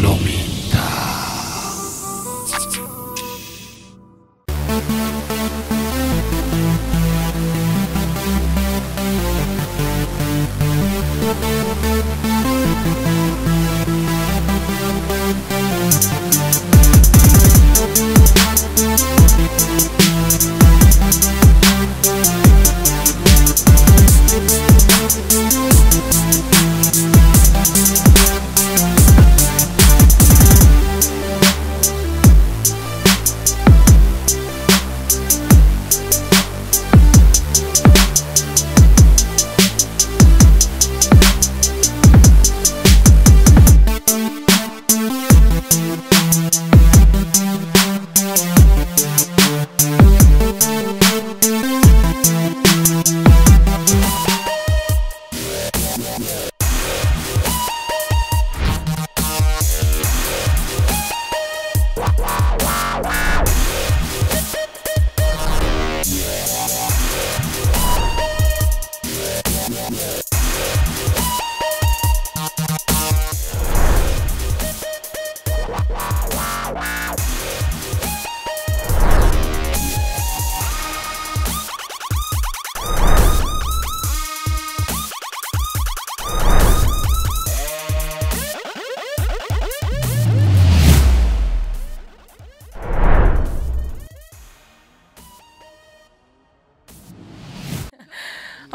ሎሚታ።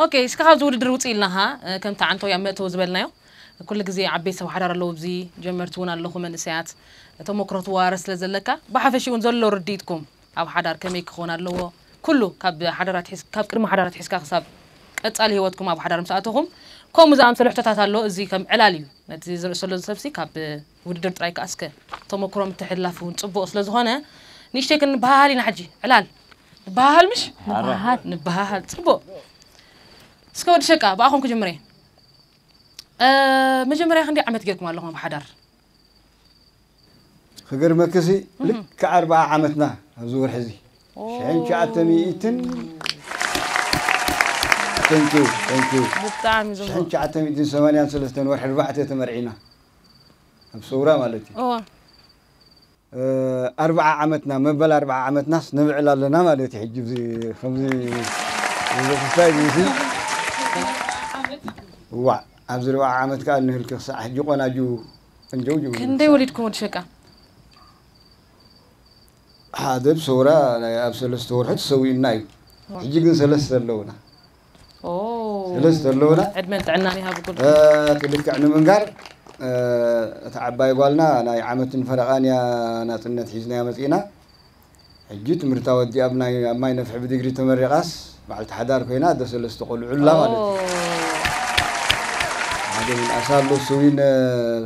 ኦኬ፣ እስከ ካብዚ ውድድር ውፅእ ኢልና ኸዓ፣ እ፣ ከምቲ ዓንቶ ኣብ መእተዊ ዝበልናዮ፣ ኩሉ ግዜ ዓበይቲ ሰብ ሓዳር ኣለዉ፣ ኣብዚ ጀመርቲ እውን ኣለኹ፣ መንእሰያት ተመክሮ ትወራረስ ስለ ዘለካ፣ ብሓፈሽኡ እውን ዘሎ ርድኢትኩም ኣብ ሓዳር ከመይ ክኸውን ኣለዎ፣ ኩሉ ካብ ሓዳራት ሒዝ-፣ ካብ ቅድሚ ሓዳራት ሒዝካ ክሳብ ቀጻሊ ህይወትኩም ኣብ ሓዳር ምስ ኣተኹም፣ ከምኡ ዝኣምሰለ ሕቶታት ኣሎ። እዚ ከም ዕላል እዩ። ነቲ ዝርእስ ዘሎ ሰብሲ ካብ ውድድር ጥራይ ከኣ እስከ ተመክሮ ምትሕልላፍ እውን ጽቡቕ ስለ ዝኾነ፣ ንእሽተይ ክንበሃሃል ኢና ሕጂ። ዕላል። ንበሃሃል ምሽ? ንበሃሃል። ንበሃሃል። ጽቡቕ። እስከ ወዲ ሸቃ፣ ብኣኹም ክጅምር እየ። እ፣ መጀመርያ ክንደይ ዓመት ጌርኩም ኣለኹም ኣብ ሓዳር? ክገርመክሲ፣ እህ። ልክዕ ኣርብዓ ዓመትና ኣብዚ ወርሒ እዚ። ኦ። ሽሕን ትሽዓተ ሚእትን፣ thank you፣ thank you። ብጣዕሚ ጽቡቕ። ሽሕን ትሽዓተ ሚእትን ሰማንያን ሰለስተን ወርሒ ኣርባዕተ ተመርዒና። ኣብ ሰውራ ማለት እዩ። እወ። እ፣ ኣርብዓ ዓመትና፣ መበል ኣርብዓ ዓመትናስ ነብዕል ኣለና ማለት እዩ። ሕጂ እዚ ከምዚ፣ እዚ ክስታይ እዚ፣ ዋዕ፣ ኣብዚ ኣርብዓ ዓመት ከኣ ንህልክ ክሳዕ ሕጂ ቆናጁ እንጀው ጅው ክንደይ ይብሉ። ወሊድኩም ወዲ ሸቃ? ሓደ ብሰውራ ናይ ኣብ ሰለስተ ወርሒ ተሰዊኡና እዩ። ዋ። ሕጂ ግን ሰለስተ ኣለውና። ኦ። ሰለስተ ኣለውና። ዕድመን ጥዕናን ይሃብኩም። እ፣ እቲ ልክዕ ንምንጋር፣ እ፣ እታ ዓባይ ጓልና ናይ ዓመትን ፈረቓን እያ ናጽነት ሒዝናያ መጺእና። ሕጂ ትምህርታ ወዲኣ ኣብ ናይ፣ ኣብ ማይ ነፍሒ ብዲግሪ ተመሪቓስ በዓልቲ ሓዳር ኮይና ኣደ ሰለስተ ቆልዑ ኣላ ማለት እዩ። ኦ። ሓደ ምንኣስ ኣሎ፣ እሱ እውን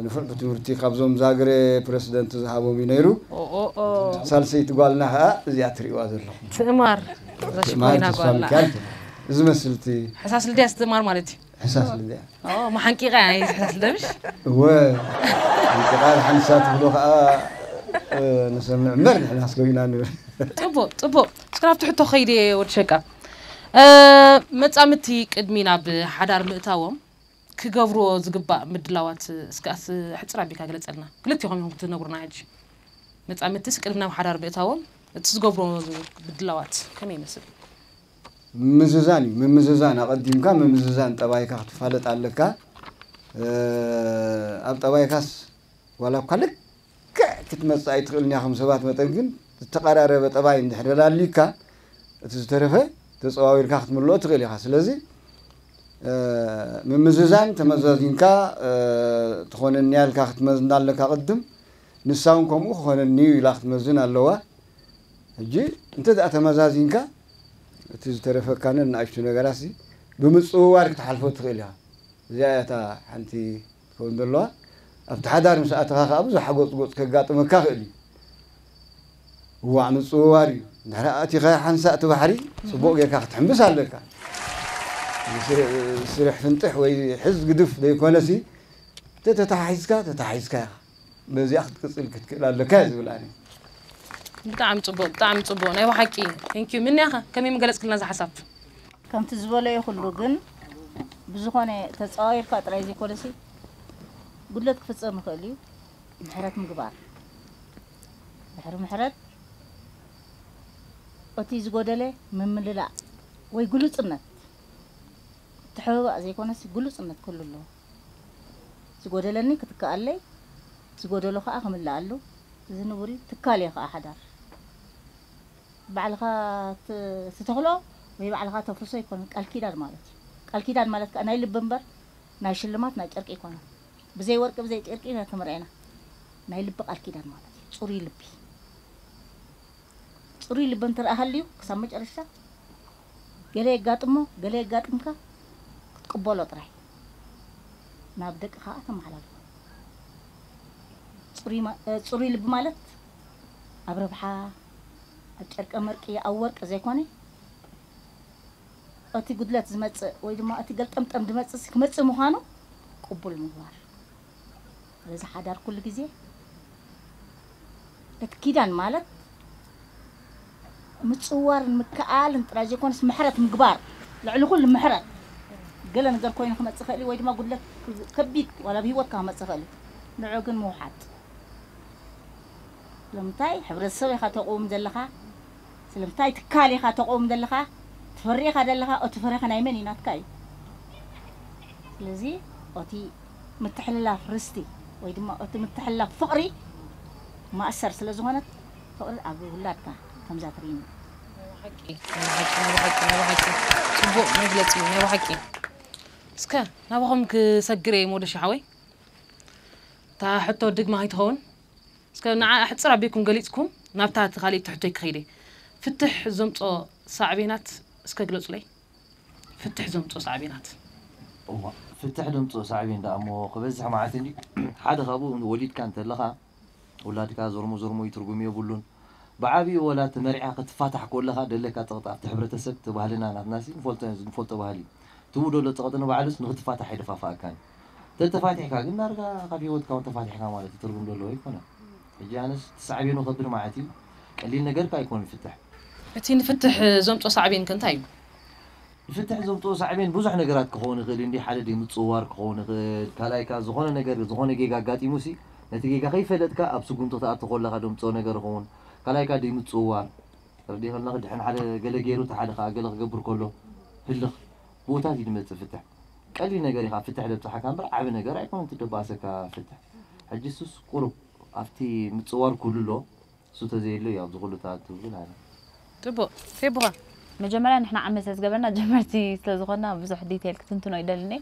ንፉዕ ብትምህርቲ ካብዞም ዛግረ ፕረሲደንት ዝሃቦም እዩ ነይሩ። ኦ፣ ኦ፣ ኦ። ሳልሰይቲ ጓልና ኸኣ እዚኣ ትርእይዋ ዘለኹም። ትእማር። ትእማር ዘሽኮይና ተስፋ ጓልና። ሚካኤል ትብል። እዚ መስልቲ ሕሳስ ልድያ ትእማር ማለት እዩ። ሕሳስ ልድያ። ኦ፣ መሓንቂቓ እያ፣ ሕሳስ ልደምሽ? እወ፣ ሓንቂቓ ሓንሳ ትብሎ ኸኣ፣ እ፣ ንሰምዕ እምበር ንሕናስ ኮይና ንብል። ጽቡቕ፣ ጽቡቕ። እስከ ናብቲ ሕቶ ከይደ ወዲ ሸቃ። እ፣ መጻምድቲ ቅድሚ ናብ ሓዳር ምእታዎም ክገብርዎ ዝግባእ ምድላዋት እስከ ኣስ-፣ ኣሕጽር ኣቢልካ ግለጸልና። ክልቴኹም ኢኹም ክትነግሩና ሕጂ። መጻምድትስ ቅድሚ ናብ ሓዳር ምእታዎም እቲ ዝገብርዎ ምድላዋት ከመይ ይመስል? ምምዝዛን እዩ። ምምዝዛን፣ ኣቐዲምካ ምምዝዛን ጠባይካ ክትፋለጥ ኣለካ። እ፣ ኣብ ጠባይካስ ዋላ እኳ ልክዕ ክትመጽእ ኣይትኽእልን እያ፣ ከም ሰባት መጠን ግን ዝተቐራረበ ጠባይ እንድሕር ኣላልዩካ፣ እቲ ዝተረፈ ተጸዋዊርካ ክትምልኦ ትኽእል ኢኻ። ስለዚ፣ እ፣ ምምዝዛን ተመዛዚንካ፣ እ፣ ትኾነኒ እያ ኢልካ ክትመዝና ኣለካ ቅድም። ንሳ እውን ከምኡ ክኾነኒ እዩ ኢላ ክትመዝን ኣለዋ። ሕጂ እንተ ደኣ ተመዛዚንካ፣ እቲ ዝተረፈካን ንኣሽቱ ነገራትሲ ብምጽውዋር ክትሓልፎ ትኽእል ኢኻ። እዚኣ እያ እታ ሓንቲ ትኸውን ዘለዋ። ኣብቲ ሓዳር ምስ ኣተኻ ከኣ ብዙሕ ሓጎጽጎጽ ከጋጥመካ ይኽእል እዩ። እዋዕ ምጽውዋር እዩ። እንድሕር ኣቲኻ ሓንሳእ እቲ ባሕሪ ጽቡቕ ጌርካ ክትሕምብስ ኣለካ። ስር-፣ ስርሕ ፍንጥሕ ወይ ሕዝ ግድፍ ዘይኮነሲ፣ ተተታሒዝካ፣ ተታሒዝካ ኢኻ። በዚኣ ክትቅጽል ክትክእል ኣለካ እየ ዝብል ኣነ። ብጣዕሚ ጽቡቕ፣ ብጣዕሚ ጽቡቕ። ናይ ብሓቂ። Thank you። ምንያኸ ከመይ ምገለጽክልና እዚ ሓሳብ? ከምቲ ዝበለዮ ኩሉ ግን ብዝኾነ ተጻዋይርካ ጥራይ ዘይኮነሲ ጉድለት ክፍጸም ይኽእል እዩ። ምሕረት ምግባር፣ ድሕሪ ምሕረት እቲ ዝጎደለ ምምልላእ ወይ ግሉጽነት፣ ምትሕብባእ ዘይኮነሲ ግሉጽነት ክህሉ ኣለዎ። ዝጎደለኒ ክትከኣለይ፣ ዝጎደሎ ከዓ ክምልኣሉ። እዚ ንቡር እዩ። ትካል እየ ከዓ ሓዳር ባዕልኻ ት- ትተኽሎ ወይ ባዕልኻ ተፍርሶ ኣይኮነን። ቃል ኪዳን ማለት እዩ። ቃል ኪዳን ማለት ከዓ ናይ ልቢ እምበር ናይ ሽልማት ናይ ጨርቂ ኣይኮነን። ብዘይ ወርቂ ብዘይ ጨርቂ ኢና ተመርዕና። ናይ ልቢ ቃል ኪዳን ማለት እዩ። ፅሩይ ልቢ፣ ፅሩይ ልቢ እንተ ደኣ ሃልዩ ክሳብ መጨረሻ ገለ የጋጥሞ ገለ የጋጥምካ ክትቅበሎ ጥራይ፣ ናብ ደቂ ከዓ ተመሓላልፎ። ፅሩይ ማ- እ፣ ፅሩይ ልቢ ማለት ኣብ ረብሓ፣ ኣብ ጨርቀ መርቂ፣ ኣብ ወርቂ ዘይኮነ እቲ ጉድለት ዝመጽእ ወይ ድማ እቲ ገልጠምጠም ዝመጽእ ክመጽእ ምዃኑ ቅቡል ምግባር። ስለዚ ሓዳር ኩሉ ግዜ እቲ ኪዳን ማለት ምጽዋርን ምክኣልን ጥራይ ዘይኮነስ ምሕረት ምግባር፣ ልዕሊ ኩሉ ምሕረት። ገለ ነገር ኮይኑ ክመጽእ ይኽእል እዩ ወይ ድማ ጉድለት ከቢድ ዋላ ኣብ ህይወትካ ክመጽእ ይኽእል እዩ። ንዑ ግን ምውሓጥ። ስለምንታይ ሕብረተሰብ ኢኻ ተቕውም ዘለኻ? ስለምንታይ ትካል ኢኻ ተቕውም ዘለኻ? ትፈሪ ኢኻ ዘለኻ? እቲ ፍረኻ ናይ መን እዩ? ናትካ እዩ። ስለዚ እቲ ምትሕልላፍ ርስቲ ወይ ድማ እቲ ምትሕልላፍ ፍቕሪ ማእሰር ስለ ዝኾነት ፍቕሪ ኣብ ውላድካ ከምዛ ትርእይኒ። ናይ ብሓቂ ናይ ብሓቂ ናይ ብሓቂ ናይ ብሓቂ ጽቡቕ መግለጺ እዩ። ናይ ብሓቂ እስከ ናባኹም ክሰግር እየ ሞደሽ ሓወይ። እታ ሕቶ ድግማ ከይትኸውን እስከ ንዓ ኣሕጽር ኣቢልኩም ገሊጽኩም ናብታ እቲ ካልእ ትሕቶይ ክኸይደ። ፍትሕ ዘምጾ ሳዕቤናት እስከ ግለጹለይ። ፍትሕ ዘምጾ ሳዕቤናት። እዋ፣ ፍትሕ ደምፅኦ ሳዕቤን ደኣ እሞ ክበዝሕ መዓት እንዲ ሓደ ካብኡ ወሊድካ እንተለኻ ውላድካ ዞርሞ ዞርሞ ይትርጉም የብሉን። ብዓብኡ ወላ ተመሪዓ ክትፋታሕ ኮለኻ ደለካ ፀቕጢ ኣብቲ ሕብረተሰብ እቲ ባህልና ናትናሲ ንፈልጦ ንፈልጦ ባህሊ እዩ። ትብኡ ደሎ ፀቕጢ ንባዕሉስ ንክትፋታሕ ኣይደፋፍኣካን። ተተፋቲሕካ ግን ዳርጋ ካብ ሂወትካ እውን ተፋቲሕካ ማለት እዩ። ትርጉም ደለዎ ኣይኮነን። ሕጂ ኣነስ እቲ ሳዕቤኑ ከብድ መዓት እዩ። ቀሊል ነገር ከ ኣይኮነን ፍትሕ። እቲ ንፍትሕ ዘምፆ ሳዕቤን ከ እንታይ እዩ? ንፍትሕ ዘምፅኦ ሳዕቤን ብዙሕ ነገራት ክኸውን ይኽእል እንዲ ሓደ ደይ ምፅውዋር ክኸውን ይኽእል ካልኣይ ከኣ ዝኾነ ነገር ዝኾነ ጌጋ ኣጋጢሙ ሲ ነቲ ጌጋ ከይፈለጥካ ኣብ ስጉምቲ ክትኣቱ ከለኻ ደምፅኦ ነገር ይኸውን ካልኣይ ከኣ ደይ ምፅውዋር ተረዲእ ከለኻ ድሕን ሓደ ገለ ገይሩ እቲ ሓደ ከኣ ገለ ክገብር ከሎ ህልኽ ብኡታት እዩ ድመፅእ ፍትሕ ቀሊል ነገር ኢኻ ፍትሕ ደብፅሓካ እምበር ዓቢ ነገር ኣይኮነን ትደባእሰካ ፍትሕ ሕጂ ሱስ ቁሩብ ኣብቲ ምፅዋር ክህሉ ኣለዎ እሱ ተዘየሎ እዩ ኣብዚ ኩሉ ተኣትው ግን ኣነ ፅቡቅ ፌቡኻ መጀመርያ ንሕና ዓመት ስለዝገበርና ጀመርቲ ስለዝኾንና ብዙሕ ዲቴል ክትንትኖ ይደልኒ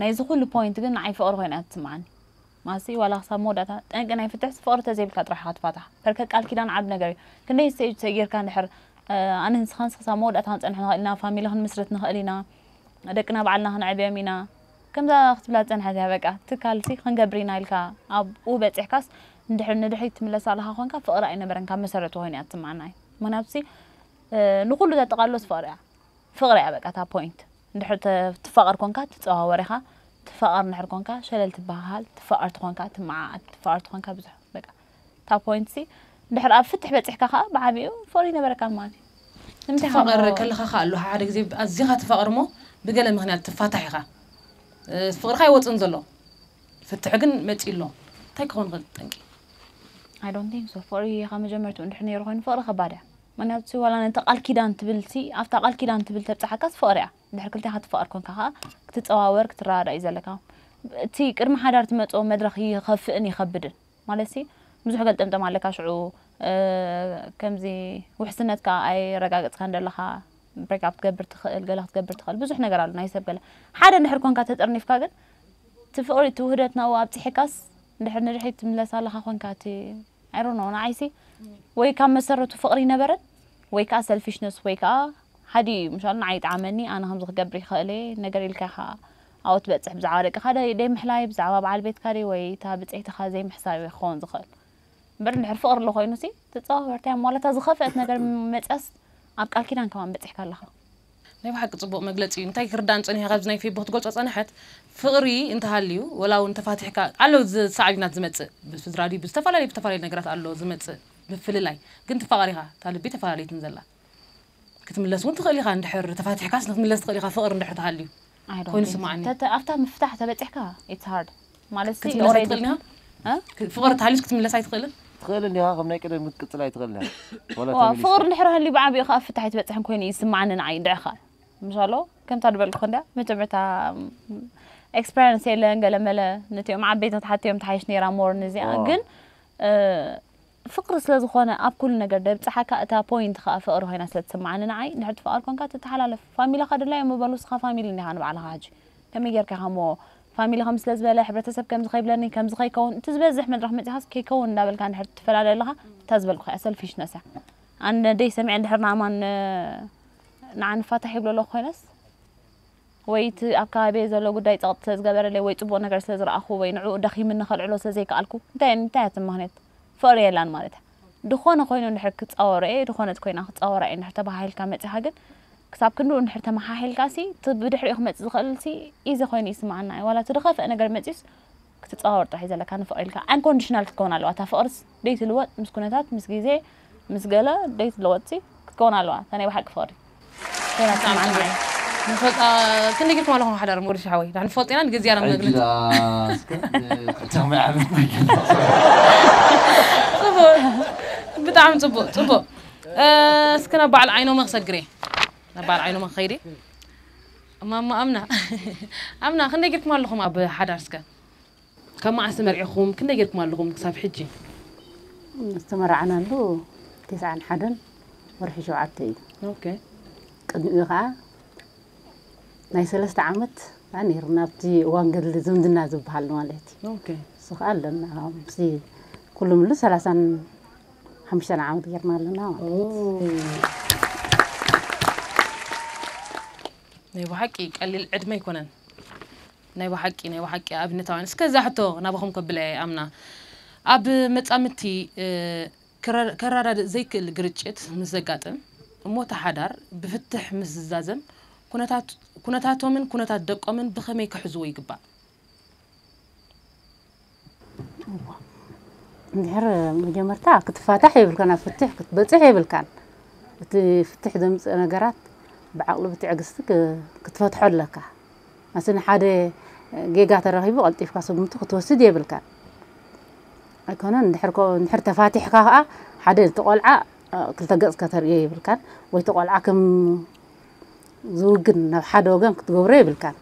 ናይዚ ኩሉ ፖይንት ግን ንዓይ ፍቕሪ ኮይና ትስምዓኒ ማሲ ዋላ ክሳብ መወዳእታ ጠንቂ ናይ ፍትሕስ ፍቕሪ ተዘይብልካ ጥራሕ ኢኻ ትፋታሕ በርከ ቃል ኪዳን ዓብ ነገር እዩ ክንደይ ስቴጅ ሰጊርካ እንድሕር ኣነ ንስኻንስ ክሳብ መወዳእታ ክንፀንሕ ንኽእል ኢና ፋሚሊ ክንምስርት ንኽእል ኢና ደቅና ባዕልና ክንዕብዮም ኢና ከምዛ ክትብላ ዝፀንሐት እያ በቃ ትካልሲ ክንገብር ኢና ኢልካ ኣብኡ በፂሕካስ እንድሕር ንድሕሪት ትምለስ ኣለኻ ኮንካ ፍቕሪ ኣይነበረን ካብ መሰረቱ ኮይኑ እያ ትስማዓና እዩ ምክንያቱ ሲ ንኩሉ ተጠቃልሎስ ፍቕሪ እያ ፍቕሪ እያ በቃ እታ ፖይንት እንድሕር ትፋቐር ኮንካ ትፀዋወር ኢኻ ትፋቐር እንድሕር ኮንካ ሸለል ትበሃሃል ትፋቐር ትኾንካ ትመዓዓድ ትፋቐር ትኾንካ ብዙሕ በቃ እታ ፖይንት ሲ እንድሕር ኣብ ፍትሕ በፂሕካ ከዓ ብዓብኡ ፍቕሪ ይነበረካ ማለት እዩ ንምንታይ ትፋቐር ከለኻ ከዓ ኣሎ ሓደ ግዜ ኣዚኻ ትፋቐር እሞ ብገለ ምክንያት ትፋታሕ ኢኻ ፍቕርኻ ይወፅን ዘሎ ፍትሒ ግን መፂኡ ኣሎ እንታይ ክኸውን ይኽእል ጠንቂ I don't think so ፍቕሪ ካብ መጀመርትኡ እንድሕር ነይሩ ኮይኑ ፍቕሪ ከባድ እያ ምክንያቱ ዋላ ነቲ ቃል ኪዳን ትብል ሲ ኣብታ ቃል ኪዳን ትብል ተብፅሓካስ ፍቕሪ እያ እንድሕር ክልቴኻ ትፋቐር ኮንካ ከዓ ክትፀዋወር ክትረዳዳእ እዩ ዘለካ እቲ ቅድሚ ሓዳር ትመፅኦ መድረኽ ይኸፍእን ይኸብድን ማለት ሲ ብዙሕ ገልጠምጠም ኣለካ ሽዑ ከምዚ ውሕስነትካ ኣይረጋገፅካን ዘለኻ break up ክትገብር ትኽእል ገለ ክትገብር ትኽእል ብዙሕ ነገር ኣሎ ናይ ሰብ ገለ ሓደ እንድሕር ኮንካ ተጠርኒፍካ ግን እቲ ፍቕሪ እቲ ውህደት ናብኡ ኣብፂሕካስ እንድሕር ንድሕሪት ትምለስ ኣለኻ ኮንካ እቲ I don't know ንዓይሲ ወይ ካብ መሰረቱ ፍቕሪ ይነበረን ወይ ከዓ selfishness ወይ ከዓ ሓዲ እዩ ምሻሉ ንዓይ ይጥዓመኒ ኣነ ከምዚ ክገብር ይኽእል እየ ነገር ኢልካ ኢኻ ኣብኡ ትበፅሕ ብዛዕባ ደቅኻ ደይ ደይ ምሕላይ ብዛዕባ በዓል ቤትካ ደይ ወይ እታ ብፅሒትኻ ዘይምሕሳብ እዩ ክኸውን ዝኽእል እምበር እንድሕር ፍቕሪ ኣሎ ኮይኑ ሲ ትፀዋወርቲ እያ ዋላ እታ ዝኸፍአት ነገር መፅያስ ኣብ ቃል ኪዳን ከማን በፂሕካ ኣለኻ ናይ ብሓቂ ፅቡቕ መግለፂ እዩ እንታይ ክርዳእን ፀኒሐ ካብዚ ናይ ፌቦ ክትገልፆ ፀንሐት ፍቕሪ እንተሃልዩ ወላ እውን ተፋቲሕካ ኣሎ ሳዕቤናት ዝመፅእ ብስድራ ድዩ ብዝተፈላለዩ ብዝተፈላለዩ ነገራት ኣሎ ዝመፅእ ምፍልላይ ግን ትፋቐር ኢኻ እታ ልቢ ተፈላለይትን ዘላ ክትምለስ እውን ትኽእል ኢኻ እንድሕር ተፋቲሕካስ ክትምለስ ትኽእል ኢኻ ፍቕሪ እንድሕር ተሃልዩ ኮይኑ ስማዓኒ። ኣብታ ምፍታሕ ተበፂሕካ it's hard ማለት ክትምለስ ኣይትኽእልን ኢኻ? ፍቕሪ ተሃልዩስ ክትምለስ ኣይትኽእልን? ትኽእል እንዲኻ ከም ናይ ቀደም ክትቅፅል ኣይትኽእል ኢኻ። ፍቕሪ እንድሕር ሃልዩ ብዓብኡ ከዓ ፍታሕ ኣይትበፅሕን ኮይኑ ይስማዓኒ ንዓይ እንድዒ ከዓ ምሻሎ ከምታ ዝበልኩ እንዳ መጀመርታ ኤክስፐሪንስ የለን ገለመለ ነቲኦም ዓበይታት ሓትዮም ትሓይሽ ነይራ ሞር ንዚኣ ግን ፍቅሪ ስለ ዝኾነ ኣብ ኩሉ ነገር ደብፅሓካ እታ ፖይንት ከዓ ፍቅሪ ኮይና ስለ ትስምዓኒ ንዓይ እንድሕር ትፍቃር ኮንካ ትተሓላለፍ ፋሚላኻ ድላዮም ምበሉ ንስኻ ፋሚሊ እንዲኻ ንባዕልኻ ሕጂ ከመይ ጌርካ ኢኻ እሞ ፋሚሊ ከም ስለ ዝበለ ሕብረተሰብ ከምዚ ከይብለኒ ከምዚ ከይከውን እቲ ዝበዝሕ መድረኽ መፂኻስ ከይከውን እንዳበልካ እንድሕር ትፈላለ ኣለኻ እታ ዝበልኩ እያ ሰልፊሽነስ እያ ኣነ ደይ ሰሚዐ እንድሕር ንኣማን ንዓ ንፋታሕ ይብሎ ኣለኹ ኮይነስ ወይ እቲ ኣብ ከባቢየ ዘሎ ጉዳይ ፀቕጢ ስለ ዝገበረለይ ወይ ፅቡቕ ነገር ስለ ዝረኣኹ ወይ ንዕኡ ደኺምኒ ከልዕሎ ስለ ዘይከኣልኩ እንታይ እንታይ እያ እቲ ምኽንያት ፍቕሪ የላን ማለት እያ ድኾነ ኮይኑ እንድሕር ክፃወሮ እየ ድኾነት ኮይና ክፃወራ እየ እንድሕር ተባሃሂልካ መፂኻ ግን ክሳብ ክንድኡ እንድሕር ተመሓሒልካ ሲ እቲ ብድሕሪኡ ክመፅእ ዝኽእል ሲ ኢዚ ኮይኑ ይስምዓና እዩ ዋላ እቲ ድኸፍአ ነገር መፂኡስ ክትፃወር ጥራሕ እዩ ዘለካ ንፍቕሪ ኢልካ ኣንኮንዲሽናል ክትከውን ኣለዋ እታ ፍቕርስ ደይትልወጥ ምስ ኩነታት ምስ ግዜ ምስ ገለ ደይትልወጥ ሲ ክትከውን ኣለዋ እታ ናይ ብሓቂ ፍቕሪ ክንደይ ጌርኩም ኣለኹም ሓዳር ሞሪሽ ሓወይ ዳሕን ፈልጥ ኢና ንግዜ ኢና ሕጂ መግለጽ ደኣ እስከ ክልተ ከመይ ዓመት መግለጽ ጽቡቅ ብጣዕሚ ጽቡቅ ጽቡቅ እ፣ እስከ ናብ በዓል ዓይኖመ ክሰግር እየ ናብ በዓል ዓይኖመ ክኸይድ እየ እማማ ኣምና ኣምና ክንደይ ጌርኩም ኣለኹም ኣብ ሓዳር እስከ ካብ መዓስ ተመርዒኹም ክንደይ ጌርኩም ኣለኹም ክሳብ ሕጂ ዝተመራዓናሉ ተስዓን ሓደን ወርሒ ሸውዓተ እዩ ኦኬ ቅድሚኡ ከዓ ናይ ሰለስተ ዓመት ከዓ ነይሩ ናብቲ እዋን ገድሊ ዝምድና ዝበሃል ማለት እዩ ኦኬ እሱ ከዓ ኣለና ኣብዚ ኩሉ ምሉ ሰላሳን ሓሙሽተን ዓመት ጌርና ኣለና ማለት እዩ ናይ ብሓቂ ቀሊል ዕድመ ኣይኮነን ናይ ብሓቂ ናይ ብሓቂ ኣብነታውያን እስከ እዛ ሕቶ ናባኹም ከብለ እየ ኣምና ኣብ መጻምድቲ እ፣ ከረ- ከረዳድእ ዘይክእል ግርጭት ምስ ዘጋጥም እሞ እቲ ሓዳር ብፍትሕ ምስ ዝዛዘም ኩነታት- ኩነታቶምን ኩነታት ደቆምን ብኸመይ ክሕዝዎ ይግባእ እንድሕር መጀመርታ ክትፋታሕ የብልካን ኣብ ፍትሕ ክትበፅሕ የብልካን እቲ ፍትሕ ዘምፅእ ነገራት ብዓቕሊ ብትዕግስቲ ክ- ክትፈትሖ ኣለካ ኣስኒ ሓደ ጌጋ ተረኺቡ ቀልጢፍካ ስጉምቲ ክትወስድ የብልካን ኣይኮነን እንድሕር ኮ- እንድሕር ተፋቲሕካ ከዓ ሓደ እቲ ቆልዓ እ፣ ክልተ ገፅ ከተርእዮ የብልካን ወይ እቲ ቆልዓ ከም ዝውግን ናብ ሓደ ወገን ክትገብሮ የብልካን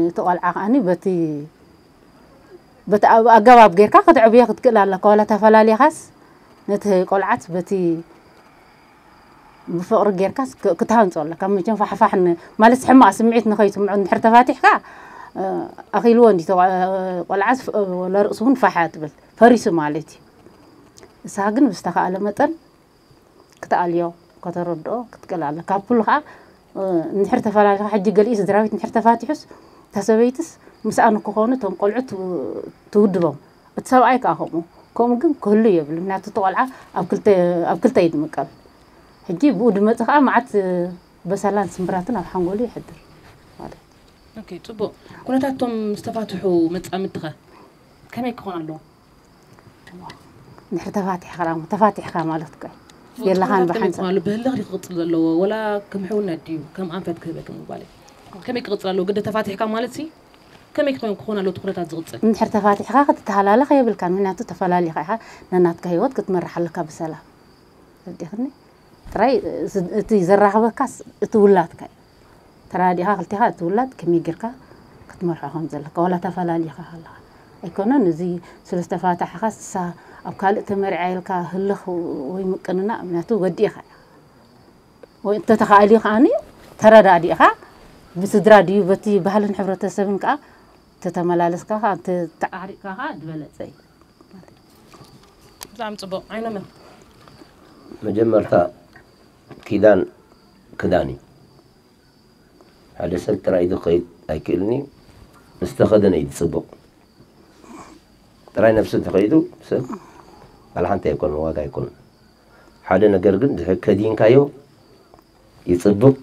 እቲ ቆልዓ ከዓኒ በቲ በቲ ኣብ ኣገባብ ጌርካ ክትዕብዮ ክትክእል ኣለካ ዋላ ተፈላሊኻስ ነቲ ቆልዓት በቲ ብፍቕሪ ጌርካስ ክ- ክትሃንፆ ኣለካ መቸም ፋሕፋሕ ን- ማለት ሕማቕ ስምዒት ንኸይስምዖ እንድሕር ተፋቲሕካ እ፣ ኣኺልዎ እንዲ ተቆ- ቆልዓስ ፍ- ወላ ርእሱ እውን ፋሕ እያ ትብል ፈሪሱ ማለት እዩ እሳ ግን ብዝተኻእለ መጠን ክትኣልዮ ከተረድኦ ክትክእል ኣለካ ካብ ኩሉ ከዓ እንድሕር ተፈላለኻ ሕጂ ገሊኡ ስድራቤት እንድሕር ተፋቲሑስ እታ ሰበይትስ ምስኣ ንክኾኑ እቶም ቆልዑ ትውድቦም እቲ ሰብኣይ ከዓ ከምኡ ከምኡ ግን ክህሉ የብሉ ምክንያቱ እቲ ቆልዓ ኣብ ክልተ እዩ ዝምቀል ሕጂ ብኡ ድመፅ ከዓ መዓት በሰላን ስምብራትን ኣብ ሓንጎሉ ይሕድር ማለት ኦኬ፣ ጽቡቕ። ኩነታቶም ዝተፋትሑ መጻምድትኸ ከመይ ክኾን ኣለዎ? ድሕሪ ተፋቲሕካ ዳሞ ተፋቲሕካ ማለት እኮ እዩ። የለኻን ኩነታት ከመይ ብሓንሳብ። ክኾን ኣለዎ? ብህልኽ ድዩ ክቕጽል ዘለዎ? ወላ ከም ሕውነት ድዩ ከም ኣንፈት ክህበኪ ምባለይ? ከመይ ክቕጽል ኣለዎ? ግደ ተፋቲሕካ ማለት ሲ ከመይ ክኾን ክኾን ኣለዎ እቲ ኩነታት ዝቕጽል? እንድሕር ተፋቲሕካ ክትተሃላለኽ የብልካን። ምክንያቱ ተፈላሊኻ ኢኻ ነናትካ ህይወት ክትመርሕ ኣለካ ብሰላም። ተረዲእኽኒ? ጥራይ እቲ ዘራኽበካስ እቲ ውላድካ እዩ። ተራዲኻ ክልቴኻ እቲ ውላድ ከመይ ጌርካ ክትመርሖ ከም ዘለካ ዋላ ተፈላሊኻ ከለኻ ኣይኮነን እዚ ስለ ዝተፋታሕኻስ እሳ ኣብ ካልእ ተመሪዓ ኢልካ ህልኽ ወይ ምቅንናእ ምክንያቱ ወዲእኻ ኢኻ ወይ እንተተኻእልዩ ከዓኒ ተረዳዲእኻ ብስድራ ድዩ በቲ ባህልን ሕብረተሰብን ከዓ ተተመላለስካ ከዓ እንተተዓሪቕካ ከዓ ዝበለፀ እዩ ብጣዕሚ ፅቡቕ ዓይኖመ መጀመርታ ኪዳን ክዳን እዩ ሓደ ሰብ ጥራይ ዝኸይድ ኣይክእልን እዩ ምስ ተኸደነ እዩ ዝፅብቕ ጥራይ ነብሱ እንተኸይዱ ሰብ ባል ሓንቲ ኣይኮነን ዋጋ ኣይኮነን ሓደ ነገር ግን ድሕር ከዲንካዮ ይፅብቕ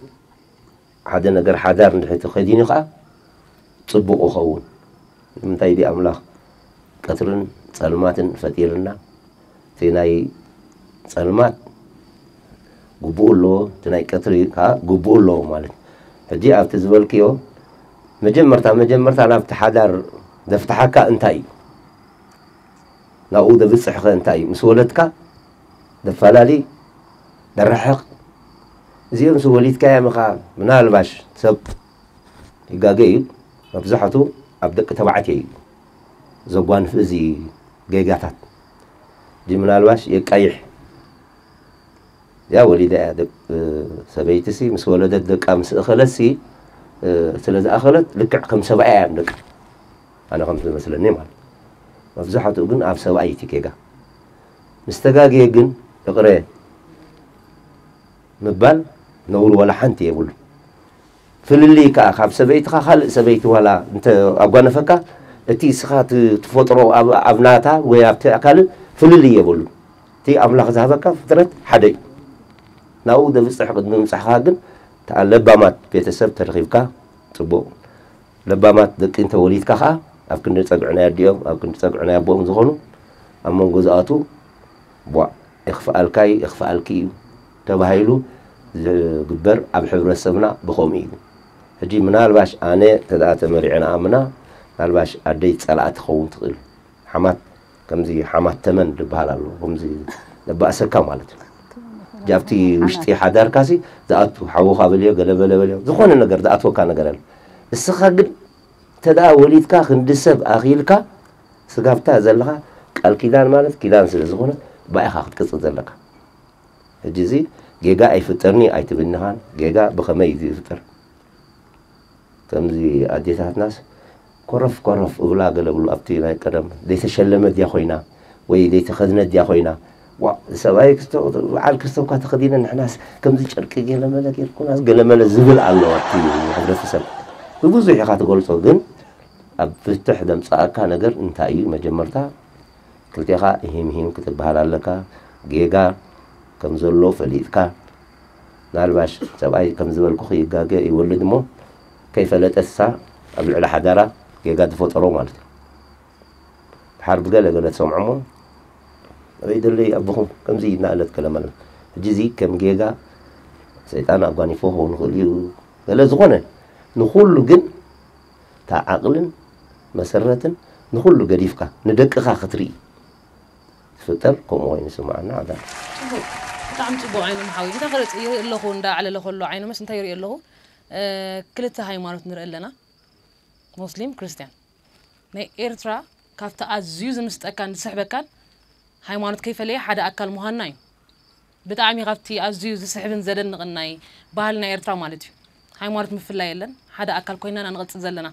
ሓደ ነገር ሓዳር እንድሕር ተኸዲኑ ከዓ ፅቡቕ ይኸውን ንምንታይ ዲ ኣምላኽ ቀትርን ፀልማትን ፈጢርና እቲ ናይ ፀልማት ግቡኡ ኣለዎ እቲ ናይ ቀትሪ ከዓ ግቡኡ ኣለዎ ማለት ሕጂ ኣብቲ ዝበልክዮ መጀመርታ መጀመርታ ናብቲ ሓዳር ዘፍትሓካ እንታይ እዩ? ናብኡ ዘብጽሕኸ እንታይ እዩ? ምስ ወለድካ ዘፈላሊ፣ ዘራሕቕ? እዚኦም ምስ ወሊድካዮም ኢኻ። ምናልባሽ ሰብ ይጋገ እዩ፣ መብዛሕቱ ኣብ ደቂ ተባዕትዮ እዩ ዘጓንፍ እዚ ጌጋታት። እዚ ምናልባሽ የቃይሕ። እዚኣ ወሊዳ እያ፣ ደቅ-፣ ሰበይቲ ሲ ምስ ወለደት ደቃ ምስ እኸለት ሲ፣ ስለ ዝኣኸለት ልክዕ ከም ሰብኣያ እዮም ደቃ። ኣነ ከም ዝመስለኒ ማለት። መብዛሕትኡ ግን ኣብ ሰብኣይ እቲ ጌጋ። ምስ ተጋግየ ግን ይቕረ ምባል ነውሪ ዋላ ሓንቲ የብሉ። ፍልልይ ከኣ ካብ ሰበይትኻ ካልእ ሰበይቲ ዋላ እንተ ኣጓነፈካ፣ እቲ እስኻ ት-፣ ትፈጥሮ ኣብ፣ ኣብ ናታ ወይ ኣብቲ ካልእ ፍልልይ የብሉ። እቲ ኣምላኽ ዝሃበካ ፍጥረት ሓደ እዩ። ናብኡ ዘብጽሕ ቅድሚ ምብጻሕኻ ግን፣ እታ ለባማት ቤተሰብ ተረኺብካ ጽቡቕ። ለባማት ደቂ እንተ ወሊድካ ኸኣ፣ ኣብ ክንዲ ጸግዒ ናይ ኣዲኦም፣ ኣብ ክንዲ ጸግዒ ናይ ኣቦኦም ዝኾኑ፣ ኣብ መንጎ ዝኣትዉ፣ ቧዕ፣ የኽፍኣልካ እዩ፣ የኽፍኣልኪ እዩ ተባሂሉ ዝግበር ኣብ ሕብረተሰብና ብኸምኡ እዩ። ሕጂ ምናልባሽ ኣነ እንተ ደኣ ተመሪዐ ንኣምና፣ ምናልባሽ ኣደይ ጸላእ ትኸውን ትኽእል። ሓማት ከምዚ ሓማት ተመን ዝበሃል ኣሎ። ከምዚ ዘባእሰካ ማለት እዩ። ሕጂ ኣብቲ ውሽጢ ሓዳርካሲ ዝኣቱ ሓውኻ በልዮ፣ ገለ በለ በልዮ፣ ዝኾነ ነገር ዝኣትወካ ነገር ኣሎ። እስኻ ግን እንተ ደኣ ወሊድካ ክንዲ ሰብ ኣኺልካ ስጋብታ ዘለኻ ቃል ኪዳን ማለት ኪዳን ስለ ዝኾነ ብኣኻ ክትቅጽል ዘለካ። ሕጂ እዚ ጌጋ ኣይፍጠርኒ ኣይትብልኒ ኻን፣ ጌጋ ብኸመይ እዩ ዝፍጠር? ከምዚ ኣዴታትናስ ኮረፍ ኮረፍ እብላ ገለ ብሉ ኣብቲ ናይ ቀደም ዘይተሸለመት ድያ ኮይና ወይ ዘይተኸድነት ድያ ኮይና? ዋ፣ ሰብኣይ ክስቶ-፣ በዓል ክስቶ እኳ ተኸዲነ ንሕናስ ከምዚ ጨርቂ ገለመለ ጌርኩናስ ገለመለ ዝብል ኣሎ ኣብቲ ሕብረተሰብ። ብብዙሕ ኢኻ ትገልጾ፣ ግን ኣብ ፍትሕ ዘምጽኣካ ነገር እንታይ እዩ? መጀመርታ ክልቴኻ እሂም ሂም ክትበሃል ኣለካ። ጌጋ ከም ዘሎ ፈሊጥካ፣ ምናልባሽ ሰብኣይ ከም ዝበልኩ ይጋገ ይወልድ እሞ ከይፈለጠሳ ኣብ ልዕሊ ሓዳራ ጌጋ ዝፈጠሮ ማለት እዩ። ድሓር ብገለ ገለ ትሰምዖ እሞ ኣበይ ደለይ ኣቦኹም ከምዚ እናእለት ገለመለ። ሕጂ እዚ ከም ጌጋ ሰይጣን ኣጓኒፎ ክኸውን ይኽእል እዩ። ገለ ዝኾነ ንኹሉ ግን እታ ዓቕልን መሰረትን ንኹሉ ገዲፍካ ንደቅኻ ክትርኢ ዝፍጠር ከምኡ ኮይኑ ይስምዓና። ኣዳ ጽቡቅ፣ ብጣዕሚ ጽቡቅ። ዓይኖም ሓወይ፣ እንታይ ክርኢ ኣለኹ፣ እንዳ ኣዕለለ ከሎ ዓይኖምስ እንታይ ይርኢ ኣለኹ? እ፣ ክልተ ሃይማኖት ንርኢ ኣለና፣ ሙስሊም፣ ክርስትያን። ናይ ኤርትራ ካብቲ ኣዝዩ ዝምስጠካን ዝስሕበካን ሃይማኖት ከይፈለየ ሓደ ኣካል ምዃንና እዩ። ብጣዕሚ ካብቲ ኣዝዩ ዝስሕብን ዘደንቕን ናይ ባህሊ ናይ ኤርትራ ማለት እዩ። ሃይማኖት ምፍላይ የለን፣ ሓደ ኣካል ኮይና ኢና ንቕጽል ዘለና።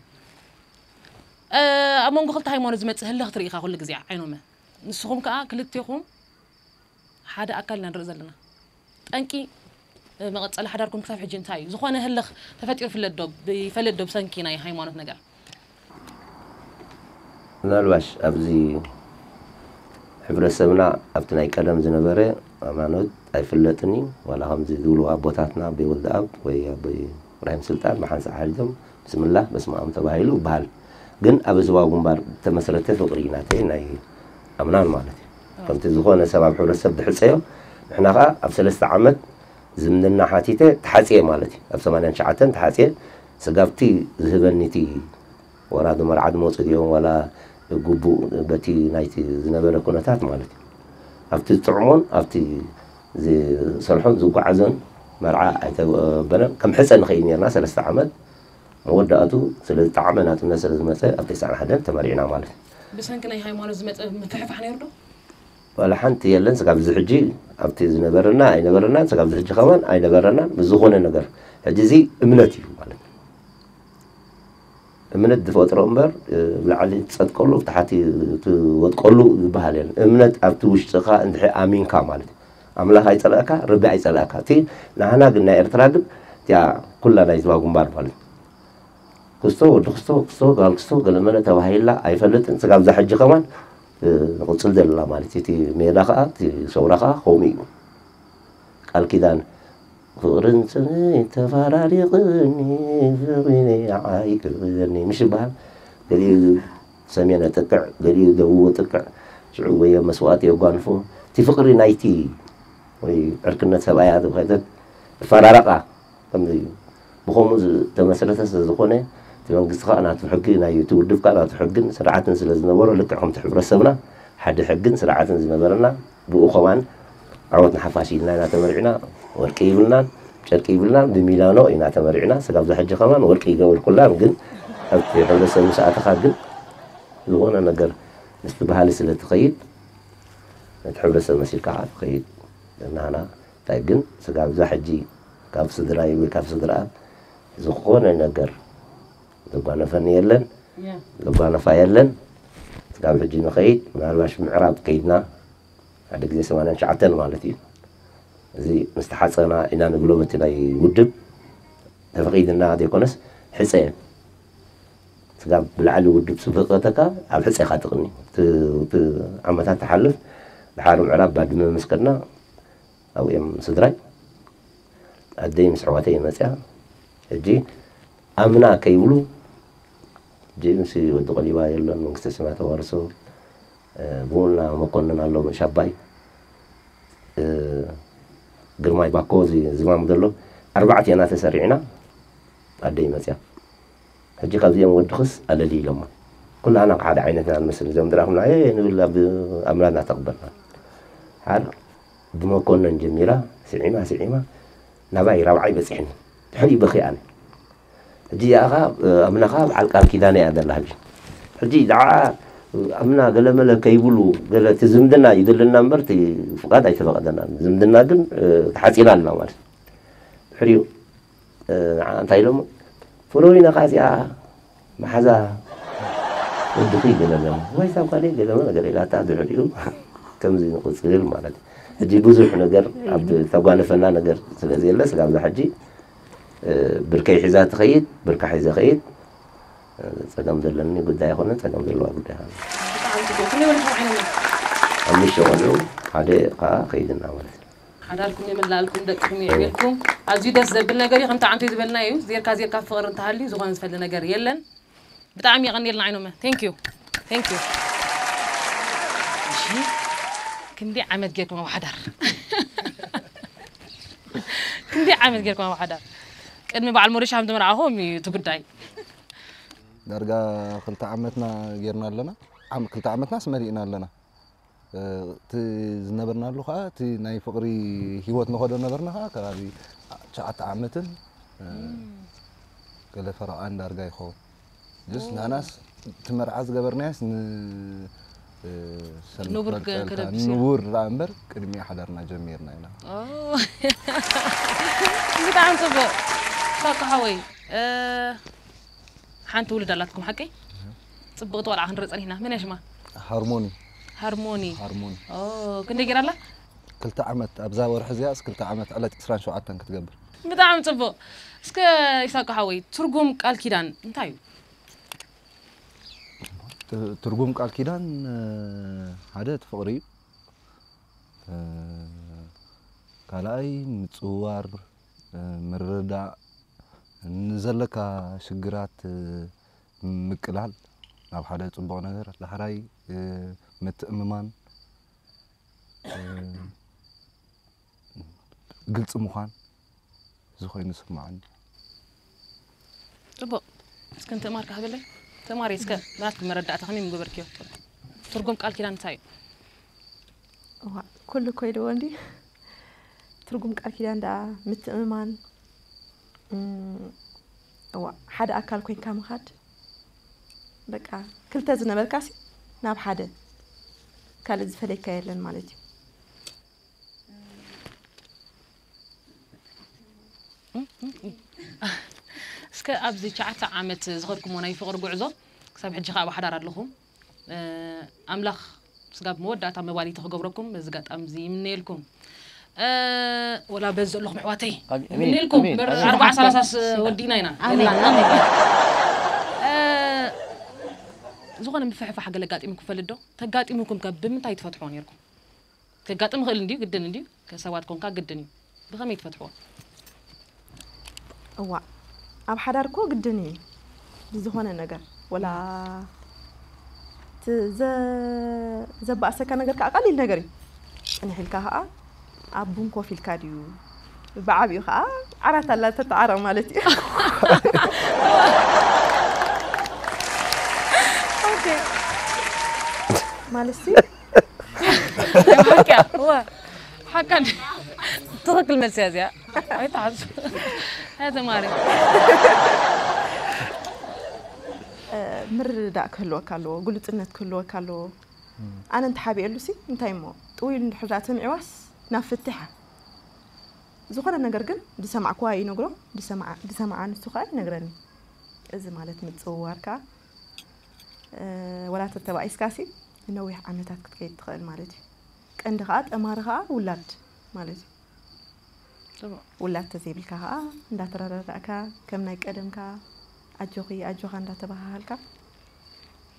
እ፣ ኣብ መንጎ ክልተ ሃይማኖት ዝመጽእ ህልኽ ትርኢ ኢኻ ኩሉ ግዜ ዓይኖመ። ንስኹም ከኣ ክልቴኹም ሓደ ኣካል ኢና ንርኢ ዘለና። ጠንቂ፣ እ፣ መቐጸሊ ሓዳርኩም ክሳብ ሕጂ እንታይ እዩ? ዝኾነ ህልኽ ተፈጢሩ ይፍለጥ ዶ? ብ-፣ ይፈልጥ ዶ ብሰንኪ ናይ ሃይማኖት ነገር? ምናልባሽ ኣብዚ ሕብረተሰብና ኣብቲ ናይ ቀደም ዝነበረ ሃይማኖት ኣይፍለጥን እዩ። ዋላ ከምዚ ዝብሉ ኣቦታትና ኣቦይ ወልደኣብ ወይ ኣቦይ እብራሂም ስልጣን ብሓንሳእ ሓዲጎም ብስምላህ በስመ ኣብ ተባሂሉ ይበሃል። ግን ኣብ ህዝባዊ ግንባር ዝተመስረተ ፍቕሪ ናተይ ናይ ኣምናን ማለት እዩ። ከምቲ ዝኾነ ሰብ ኣብ ሕብረተሰብ ዝሕጸዮ፣ ንሕና ኸኣ ኣብ ሰለስተ ዓመት ዝምድና ሓቲተ ተሓጽየ ማለት እዩ። ኣብ ሰማንያን ትሽዓተን ተሓጽየ። ስጋብቲ ዝህበኒ እቲ ወራዲ መርዓ ዝመጹ ድዮም ዋላ ግቡእ በቲ ናይቲ ዝነበረ ኩነታት ማለት እዩ። ኣብቲ ዝጥዕሞን ኣብቲ ዝሰርሖን ዝጓዓዞን መርዓ ኣይተበለን። ከም ሕጸ ንኸይድ ነርና ሰለስተ ዓመት። መወዳእቱ ስለ ዝጠዓመ ናጽነት ስለ ዝመጸ ኣብ ተስዓን ሓደን ተመሪዕና ማለት እዩ። ብሰንኪ ናይ ሃይማኖት ዝመጸ ምፍሕፋሕ ነይሩ ዶ? ዋላ ሓንቲ የለን። ስጋብ እዚ ሕጂ ኣብቲ ዝነበረና ኣይነበረናን፣ ስጋብ እዚ ሕጂ ከማን ኣይነበረናን። ምስ ዝኾነ ነገር ሕጂ እዚ እምነት እዩ ማለት እዩ። እምነት ዝፈጥሮ እምበር፣ እ፣ ብላዕሊ ትጸድቀሉ፣ ብታሕቲ ትወድቀሉ ዝበሃል የለን። እምነት ኣብቲ ውሽጥኻ እንድሕር ኣሚንካ ማለት እዩ። ኣምላኽ ኣይጸላእካ፣ ረቢ ኣይጸላእካ። እቲ ናህና ግን ናይ ኤርትራ ግን እቲኣ ኩላ ናይ ህዝባዊ ግንባር ማለት እዩ። ክስቶ፣ ወዲ ክስቶ፣ ክስቶ፣ ጓል ክስቶ፣ ገለመለ ተባሂላ ኣይፈልጥን። ስጋብ እዛ ሕጂ ከማን፣ እ፣ ንቕጽል ዘለና ማለት እዩ። እቲ ሜዳ ከኣ፣ እቲ ሰውራ ከኣ ከምኡ እዩ። ቃል ኪዳን ፍቕርን ጽንዕን ተፈራሪቕኒ፣ ፍቕሪ ንዓይ ክሕግዘኒ ምሽ ይበሃል። ገሊኡ ሰሜን ኣጥቅዕ፣ ገሊኡ ደቡብ ኣጥቅዕ፣ ሽዑ ወይ ኣብ መስዋእቲ የጓንፎ። እቲ ፍቕሪ ናይቲ ወይ ዕርክነት ሰብኣያ ተባሂለት ይፈራረቓ። ከምዚ እዩ። ብኸምኡ ዝተመስረተ ስለ ዝኾነ፣ እቲ መንግስቲ ከዓ ናቱ ሕጊ ናይ እቲ ውድብ ከዓ ናቱ ሕግን ስርዓትን ስለ ዝነበሮ ልክዕ ከምቲ ሕብረተሰብና ሓደ ሕግን ስርዓትን ዝነበረና ብኡ ከማን ዓወት ንሓፋሽ ኢልና ኢና ተመሪዕና። ወርቂ ይብልናን ጨርቂ ይብልናን ብሚላኖ ኢና ተመሪዕና። ስጋብ ዛ ሕጂ ከማን ወርቂ ይገበርኩላን ግን ኣብቲ ሕብረተሰብ ምስ ኣተኻ ግን ዝኾነ ነገር ምስቲ ባህሊ ስለ ትኸይድ ነቲ ሕብረተሰብ መሲልካ ከዓ ትኸይድ። ናህና እንታይ ግን ስጋብ ዛ ሕጂ ካብ ስድራይ ወይ ካብ ስድራ ዝኾነ ነገር ዘጓነፈኒ የለን፣ ዘጓነፋ የለን። ስጋብ ሕጂ ንኸይድ ምናልባሽ ምዕራብ ከይድና ሓደ ግዜ ሰማንያን ትሽዓተን ማለት እዩ። እዚ ምስ ተሓፀና ኢና ንብሎ በቲ ናይ ውድብ ተፈቒድና ዘይኮነስ ሕፀ ስጋብ ብላዕሊ ውድብ ስፍቀተካ ኣብ ሕፀኻ ትቕኒ እቲ ዓመታት ትሓልፍ ድሓር ምዕራብ ባድመ ምስ ከድና ኣብኡ እዮም ስድራይ ኣደይ ምስ ኣሕዋተይ መፅያ ሕጂ ኣምና ከይብሉ ሕጂ ምስ ወዲ ቆሊባ የሎን መንግስተ ሰማያት ተዋርሶ ብኡና መኮንን ኣሎ ሻባይ ግርማይ ባኮ ዝማም ዘሎ ኣርባዕቴና ተሰሪዕና ኣደይ መፅያ ሕጂ ካብዚኦም ወድኽስ ኣለሊ ኢሎማ ኩላና ሓደ ዓይነት ኢና ንመስል እዚኦም ድራኹምና ንብል ኣብ ኣምላድና ተቕበልና ሓር ብመኮነን ጀሚራ ስዒማ ስዒማ ናባይ ራብዓይ በፂሕኒ ድሕሪ በኺ ኣነ ሕጂ ያኻ ኣምናኻ በዓል ቃል ኪዳነ እያ ዘላ ሕጂ ሕጂ ደዓ ኣምና ገለመለ ከይብሉ ገለ እቲ ዝምድና ይደለና እምበር እቲ ፍቃድ ኣይተፈቀደና ዝምድና ግን ተሓፂና ኣለና ማለት ድሕሪኡ ንዓ እንታይ ኢሎሞ ፍሮይነኻ እዚኣ መሓዛ ወድኺ ገለመለ ወይ ሳብ ካልእ ገለመ ነገር ኢላታ ድሕሪኡ ከምዚ ንቕፅል ማለት ሕጂ ብዙሕ ነገር ኣብ ተጓነፈና ነገር ስለ ዘየለ ስጋብዛ ሕጂ ብርከይ ሒዛ ትኸይድ ብርካ ሒዘ ኸይድ ፀገም ዘለኒ ጉዳይ ይኮነ ፀገም ዘለዋ ጉዳይ ኸ ብጣዕሚ ፅቡቅ ክንደይ ወለድኩም ዓይነና ሓሙሽተ ቆልዑ ሓደ ከዓ ከይድና ማለት እዩ ሓዳርኩም የመላልኩም ደቅኩም የዕብየልኩም ኣዝዩ ደስ ዘብል ነገር እዩ ከምቲ ዓንቶ ዝበልና እዩ ዜርካ ዜርካ ፍቅሪ እንተሃልዩ ዝኾነ ዝፈሊ ነገር የለን ብጣዕሚ የቀንየልና ዓይኖመ thank you thank you እሺ ክንደይ ዓመት ጌርኩም ኣብ ሓዳር ክንደይ ዓመት ጌርኩም ኣብ ሓዳር ቅድሚ በዓል ሞሪሽ ከም ዝመርዓኹም እዩ እቲ ጉዳይ ዳርጋ ክልተ ዓመትና ጌርና ኣለና ዓም- ክልተ ዓመትናስ መሊእና ኣለና እቲ ዝነበርናሉ ከዓ እቲ ናይ ፍቅሪ ሂወት ንኸዶ ነበርና ከዓ ከባቢ ትሽዓተ ዓመትን ገለ ፈረቓን ዳርጋ ይኸውን ስ ናናስ እቲ መርዓ ዝገበርናያስ ን ንቡር ከለብስ እያ። ንቡር ዳ እምበር ቅድሚ ሓዳርና ጀሚርና ኢና ብጣዕሚ ፅቡቅ ሳካ ሓወይ ሓንቲ ውልድ ኣላትኩም ሓቀይ ፅብቅቲ ቆልዓ ክንርኢ ፀኒሕና መን እያ ሽማ ሃርሞኒ ሃርሞኒ ሃርሞኒ ክንደይ ገይራ ኣላ ክልተ ዓመት ኣብዛ ወርሒ እዚኣስ ክልተ ዓመት ዕለት ዕስራን ሸውዓተን ክትገብር ብጣዕሚ ፅቡቅ እስከ ይሳቅ ሓወይ ትርጉም ቃል ኪዳን እንታይ እዩ ትርጉም ቃል ኪዳን ሓደ እቲ ፍቅሪ እዩ ካልኣይ ምፅውዋር ምርዳእ ንዘለካ ሽግራት ምቅላል ናብ ሓደ ፅቡቅ ነገር ዳሕራይ ምትእምማን ግልፂ ምዃን እዚ ኮይኑ ዝስማዓኒ ፅቡቅ እስከ ንትእማር ካህበለይ ተማሪ እስከ ናትኩም መረዳእታ ከመይ ምገበርክዮ ትርጉም ቃል ኪዳን እንታይ እዩ እዋ ኩሉ ኮይድዎ እንዲ ትርጉም ቃል ኪዳን ደኣ ምትእምማን እዋ ሓደ ኣካል ኮይንካ ምኻድ በቃ ክልተ ዝነበርካሲ ናብ ሓደ ካልእ ዝፈለይካ የለን ማለት እዩ እስከ ኣብዚ ትሽዓተ ዓመት ዝኸድኩሞ ናይ ፍቕሪ ጉዕዞ ክሳብ ሕጂ ከዓ ብሓዳር ኣለኹም ኣምላኽ ስጋብ መወዳእታ መባሊቲ ክገብረኩም በዚ ጋጣሚ እዚ ይምነየልኩም ወላ በዚ ዘለኹም ኣሕዋተይ ይምነየልኩም በር ኣርባዓ ሰላሳስ ወዲና ኢና ዝኾነ ምፍሕፋሕ ገለ ኣጋጢምኩም ፈልጥ ዶ ተጋጢምኩም ከ ብምንታይ ትፈትሕዎ ነርኩም ከጋጥም ይኽእል እንድዩ ግድን እንድዩ ከሰባት ኮንካ ግድን እዩ ብኸመይ ትፈትሕዎ እዋ ኣብ ሓዳር እኮ ግድን እዩ ብዝኾነ ነገር ወላ ዘባእሰካ ነገር ከዓ ቀሊል ነገር እዩ ፅንሕ ኢልካ ከዓ ኣብ ቡን ኮፍ ኢልካ ድዩ ብዓብኡ ከዓ ዓራት ኣላ ተተዓረቕ ማለት እዩ ማለት ሲ ሓቂያ እወ ሓቃ ትኽክል መልሲ እያ እዚኣ ኣይተዓዙ ኣያ ተማሪ ምርድዳእ ክህልወካ ኣለዎ፣ ግሉጽነት ክህልወካ ኣለዎ። ኣነ እንተሓቢኤሉ ሲ እንታይ እሞ ጥውይሉ እንድሕር ደኣ ተምዒዋስ ናብ ፍትሕ እያ። ዝኾነ ነገር ግን ዝሰማዕኩዋ ይነግሮ፣ ዝሰምዓ- ዝሰምዓ ንሱ ከዓ ይነግረኒ። እዚ ማለት ምጽውዋር ከዓ ወላ ተተባኢስካ ሲ ነዊሕ ዓመታት ክትከይድ ትኽእል ማለት እዩ። ቀንዲ ከዓ ጠማሪ ከዓ ውላድ ማለት እዩ። ጽቡቕ ውላድ ተዘይብልካ ከዓ እንዳተረዳዳእካ ከም ናይ ቀደምካ ኣጆኺ ኣጆኻ እንዳተባሃሃልካ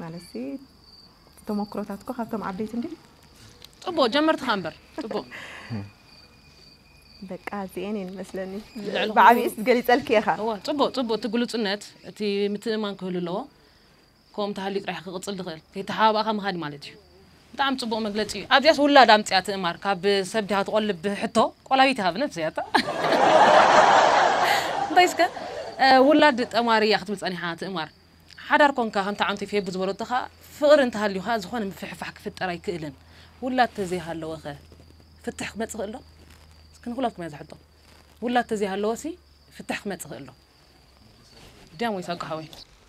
ማለት ሲ ተሞክሮታትኮ ካብቶም ዓበይቲ እንዲ ጽቡቕ ጀመርትኻ እምበር ጽቡቕ በቃ እዚኤን እየን መስለኒ ልዕሊ ብዓብይስ ገሊፀልኪ ኢኻ እዋ ጽቡቕ ጽቡቕ እቲ ግሉጽነት እቲ ምትእማን ክህሉ ኣለዎ ከምኡ ተሃልዩ ጥራሕ ክቕጽል ዝኽእል ከይተሓባባእካ ምኻድ ማለት እዩ ብጣዕሚ ጽቡቕ መግለጺ እዩ ኣብዚኣስ ውላድ ኣምፅያ ትእማር ካብ ሰብ ድሃ ትቆልብ ሕቶ ቆላቢት ሃብ ነብሲ እያ እንታይ እስከ ውላድ ጠማሪ እያ ክትብል ጸኒሓ ትእማር ሓዳር ኮንካ ከምቲ ዓንቱ ፌቡ ዝበለቶ ኸዓ ፍቕሪ እንተሃልዩ ኸዓ ዝኾነ ምፍሕፋሕ ክፍጠር ኣይክእልን ውላድ ተዘይሃለወ ኸ ፍትሕ ክመጽእ ይኽእል ዶ እስኪ ንኹላትኩም እያ ዝሕቶ ውላድ ተዘይሃለወ ሲ ፍትሕ ክመጽእ ይኽእል ዶ ድያም ወይስ ኣቃ ሓወይ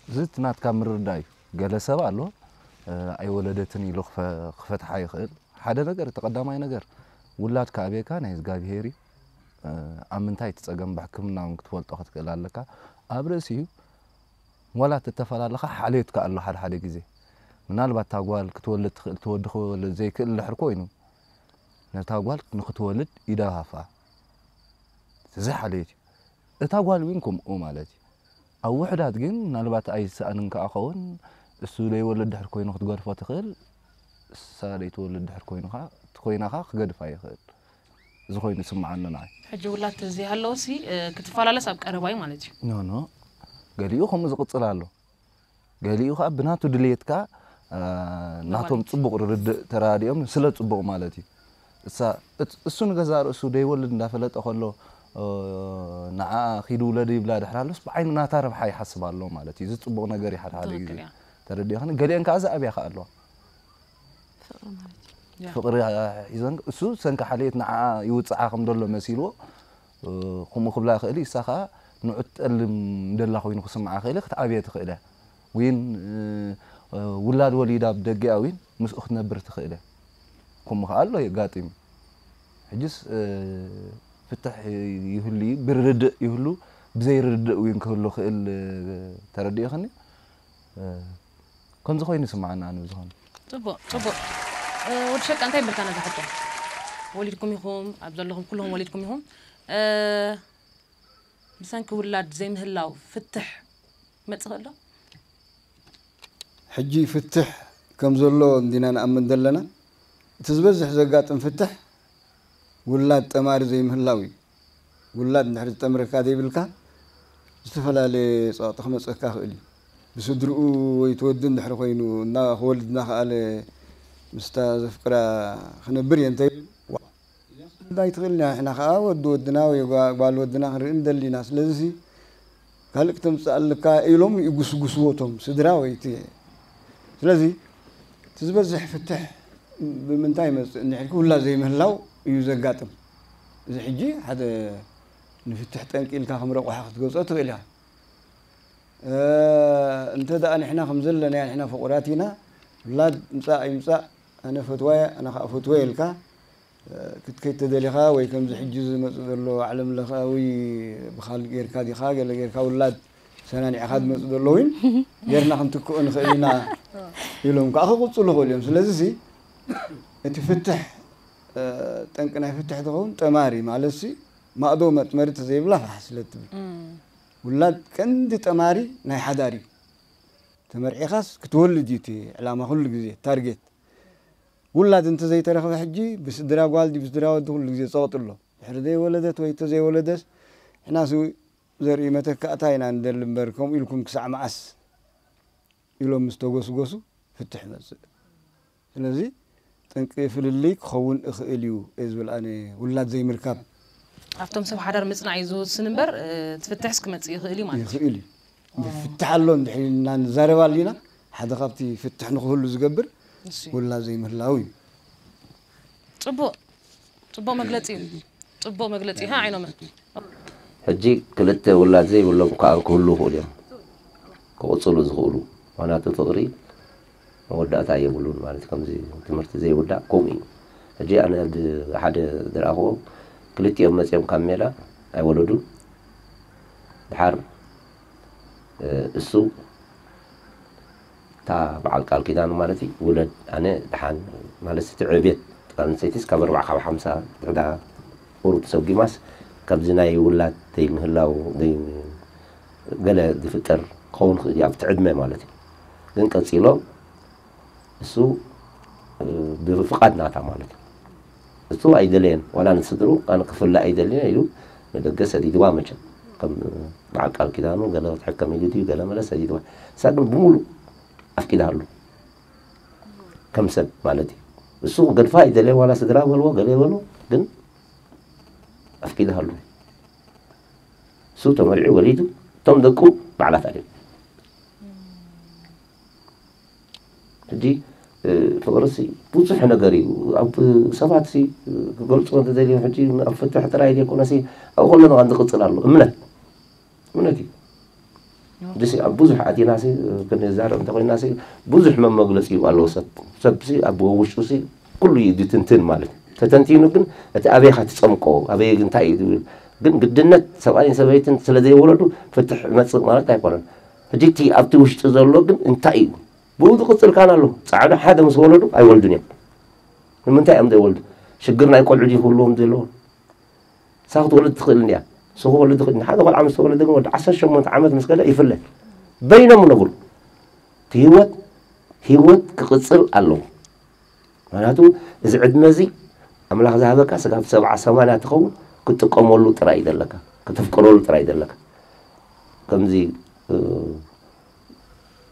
እዚ እቲ ናትካ ምርዳእ እዩ። ገለ ሰብ ኣሎ ኣይወለደትን ኢሉ ክፈትሓ ይኽእል። ሓደ ነገር እቲ ቀዳማይ ነገር ውላድ ክኣብየካ ናይ እግዚኣብሄር እዩ። ኣብ ምንታይ እቲ ጸገም ብሕክምና እውን ክትፈልጦ ክትክእል ኣለካ። ኣብ ርእሲኡ ዋላ ተተፈላለኻ ሓልዮትካ ኣሎ ሓደ ሓደ ግዜ ምናልባት እታ ጓል ክትወልድ ትኽእል እቲ ወዲ ክወልድ ዘይክእል እንድሕር ኮይኑ ነታ ጓል ንክትወልድ ይደፋፍኣ። እዚ ሓልዮት እዩ። እታ ጓል እውን ከምኡ ማለት እዩ። ኣብ ውሕዳት ግን ምናልባት ኣይሰኣንን ከኣ ኸውን እሱ ዘይወልድ ድሕር ኮይኑ ክትገድፎ ትኽእል እሳ ዘይትወልድ ድሕር ኮይኑ ከዓ እቲ ኮይና ከዓ ክገድፋ ይኽእል። እዚ ኮይኑ ይስምዓኒ ንዓይ። ሕጂ ውላድ ተዘይሃለወሲ ክትፈላለስ ኣብ ቀረባ እዩ ማለት እዩ። ኖ ኖ ገሊኡ ከምኡ ዝቕጽል ኣሎ። ገሊኡ ከዓ ብናቱ ድልየት ከዓ ናቶም ፅቡቕ ርድእ ተራዲኦም ስለ ፅቡቕ ማለት እዩ። እሳ እሱ ንገዛ ርእሱ ደይወልድ እንዳፈለጠ ከሎ ንዓ ኪዱ ውለድ ይብላ ድሕር ኣሎስ ብዓይኑ ናታ ረብሓ ይሓስብ ኣሎ ማለት እዩ። እዚ ፅቡቕ ነገር እዩ ሓደ ሓደ ግዜ ተረዲእኽኒ። ገሊአን ከዓ ዝኣብያ ከዓ ኣለዋ። ፍቕሪ ሒዘን እሱ ሰንኪ ሓልየት ንዓ ይውፅዓ ከም ደሎ መሲልዎ ከምኡ ክብላ ይኽእል እዩ። እሳ ከዓ ንዑ ትጠልም ደላ ኮይኑ ክስምዓ ክእል ክትኣብየ ትኽእል እያ። ዊን ውላድ ወሊዳ ብደጊኣ ዊን ምስኡ ክትነብር ትኽእል እያ። ከምኡ ከዓ ኣሎ የጋጥም እዩ። ሕጅስ ፍትሕ ይህሉ እዩ፣ ብርድእ ይህሉ፣ ብዘይ ርድእ ዊን ክህሉ ክእል ተረዲእኽኒ። ከምዚ ኮይኑ ይስምዓኒ ኣነ ብዝኾነ። ጽቡቕ ጽቡቕ። ወዲ ሸቃ እንታይ ይብልካ ነዛ ሕቶ? ወሊድኩም ኢኹም ኣብ ዘለኹም ኩልኹም ወሊድኩም ኢኹም። ብሰንኪ ውላድ ዘይምህላው ፍትሕ ክመጽእ ይኽእል ዶ? ሕጂ ፍትሕ ከም ዘሎ እንዲና ንኣምን ዘለና። እቲ ዝበዝሕ ዘጋጥም ፍትሕ ውላድ ጠማሪ ዘይምህላው እዩ። ውላድ እንድሕር ዝጠምረካ ዘይብልካ ዝተፈላለየ ጸቕጢ ክመጸካ ይኽእል እዩ። ብስድርኡ ወይ እቲ ወዲ እንድሕር ኮይኑ እና ክወልድ እናኸኣለ ምስታ ዘፍቅራ ክነብር እየ እንተ ኣይትኽእልና ንሕና ከዓ ወዲ ወድና ወይ ጓል ወድና ክንርኢ ንደሊ ኢና። ስለዚ ካልእ ክተምፅኣልካ ኢሎም ይጉስጉስዎ እቶም ስድራ ወይ እቲ ስለዚ እቲ ዝበዝሕ ፍትሕ ብምንታይ ይመፅእ እንድሕልኪ ውላድ ዘይምህላው እዩ ዘጋጥም። እዚ ሕጂ ሓደ ንፍትሕ ጠንቂ ኢልካ ከም ረቑሓ ክትገፅኦ ትኽእል ኢኻ። እንተ ደኣ ንሕና ከም ዘለናዮ ንሕና ፍቑራት ኢና ውላድ ምፃእ ኣይምፃእ ኣነ ፈትዋየ ኣነ ከዓ ፈትወ ኢልካ ክትከይድ ተደሊኻ ወይ ከምዚ ሕጂ ዝመፅእ ዘሎ ዓለም ለኻዊ ብኻልእ ጌርካ ዲኻ ገለ ጌርካ ውላድ ሰናኒዕኻ ዝመፅእ ዘሎ እውን ጌርና ክንትክኦ ንኽእል ኢና ኢሎም ከዓ ክቕፅሉ ይኽእሉ እዮም። ስለዚ ሲ እቲ ፍትሕ ጠንቂ ናይ ፍትሕ ዝኸውን ጠማሪ ማለት ሲ ማእዶ መጥመሪ ተዘይብላ ፋሕ ስለ ትብል ውላድ ቀንዲ ጠማሪ ናይ ሓዳር እዩ። ተመርዒኻስ ክትወልድ እዩ እቲ ዕላማ ኩሉ ግዜ ታርጌት። ውላድ እንተዘይተረኽበ ሕጂ ብስድራ ጓል ድዩ ብስድራ ወዲ ኩሉ ግዜ ጸቕጢ ኣሎ። ድሕሪ ዘይወለደት ወይ እንተዘይወለደስ ንሕናስ ዘርኢ መተካእታ ኢና ንደሊ እምበር ከምኡ ኢልኩም ክሳዕ መዓስ ኢሎም ምስ ተጎስጎሱ ፍትሕ ይመጽእ። ስለዚ ጠንቂ ፍልልይ ክኸውን እኽእል እዩ እየ ዝብል ኣነ ውላድ ዘይምርካብ። ኣብቶም ሰብ ሓዳር ምጽናዕ እዩ ዝውስን እምበር እቲ ፍትሕስ ክመጽእ ይኽእል እዩ ማለት እዩ። ይኽእል እዩ። ፍትሕ ኣሎ እንድሕር ኢልና ንዛረብ ኣሊና ሓደ ካብቲ ፍትሕ ንኽህሉ ዝገብር እሺ። ውላድ ዘይምህላው እዩ። ጽቡቕ ጽቡቕ መግለጺ እዩ። ጽቡቕ መግለጺ ሃ ዓይኖመ። ሕጂ ክልተ ውላድ ዘይብሎም ከዓ ክህሉ ይኽእሉ እዮም፣ ክቕፅሉ ዝኽእሉ። ምክንያቱ ፍቕሪ መወዳእታ የብሉን ማለት፣ ከምዚ ትምህርቲ ዘይውዳእ ከምኡ እዩ። ሕጂ ኣነ ብሓደ ዝረኣኽዎ፣ ክልቲኦም መፂኦም ካብ ሜዳ ኣይወለዱን። ድሓር እሱ እታ በዓል ቃል ኪዳኑ ማለት እዩ፣ ውለድ ኣነ ድሓን ማለት እቲ ዕብየት ጓል ኣንስተይቲስ ካብ ኣርባዓ ካብ ሓምሳ ድሕዳ ቁሩብ ተሰጉማስ ካብዚ ናይ ውላድ ዘይምህላው ገለ ዝፍጠር ክኸውን ይኽእል እዩ ኣብቲ ዕድመ ማለት እዩ። ግን ቀፂሎም እሱ ብፍቓድ ናታ ማለት እዩ። እሱ ኣይደለየን ዋላ ንስድሩ ኣነ ክፍለ ኣይደልየን ኢሉ ንደገ ሰዲድዋ። መቸም ከም በዓል ቃል ኪዳኑ ገለ ክትሕከም ኢሉ ድዩ ገለ መለ ሰዲድዋ። እሳ ግን ብሙሉእ ኣፍቂዳሉ ከም ሰብ ማለት እዩ። እሱ ክገድፋ ኣይደለየን ዋላ ስድራ በልዎ ገለ በልዎ ግን ኣፍቂዳሉ። እሱ ተመሪዑ ወሊዱ እቶም ደቁ ባዕላት ኣልዮም። ሕጂ ፍቕርሲ ብዙሕ ነገር እዩ። ኣብ ሰባት ሲ ክገልፅዎ እንተደልዮም ሕጂ ኣብ ፍትሕ ጥራይ ዘይኮነሲ ኣብ ኩሉ ነገር ዝቕፅል ኣሎ። እምነት እምነት እዩ። ሕጂሲ ኣብ ብዙሕ ኣቲናሲ ክንዛረብ እንተኮይናሲ ብዙሕ መመግለፂ እዩ ኣለዎ። ሰብ ሰብሲ ኣብ ውሽጡሲ ኩሉ እዩ ዝትንትን ማለት እዩ። ተተንቲኑ ግን እቲ ኣበይኻ ትፀምቆ ኣበይ እንታይ እዩ ዝብል ግን ግድነት ሰብኣይን ሰበይትን ስለዘይወለዱ ፍትሕ መፅእ ማለት ኣይኮነን። ሕጂ እቲ ኣብቲ ውሽጢ ዘሎ ግን እንታይ እዩ ብኡ ዝቕፅል ካን ኣሎ። ፃዕዱ ሓደ ምስ ወለዱ ኣይወልዱን እዮም። ንምንታይ እዮም ዘይወልዱ? ሽግር ናይ ቆልዑ ድዩ ክህልዎም ዘለዎ? እሳ ክትወልድ ትኽእል እንድያ። እሱ ክወልድ ትኽእል ሓደ ቆልዓ ምስ ተወለደ ግን ወዲ ዓሰርተ ሸሞንተ ዓመት ምስ ከደ ይፍለ። በይኖም ነብሩ። እቲ ህይወት ህይወት ክቕፅል ኣለዎ። ምክንያቱ እዚ ዕድመ እዚ ኣምላኽ ዝሃበካ ስጋብ ሰብዓ ሰማንያ ትኸውን ክትጥቀመሉ ጥራይ እዩ ዘለካ፣ ክትፍቅረሉ ጥራይ እዩ ዘለካ። ከምዚ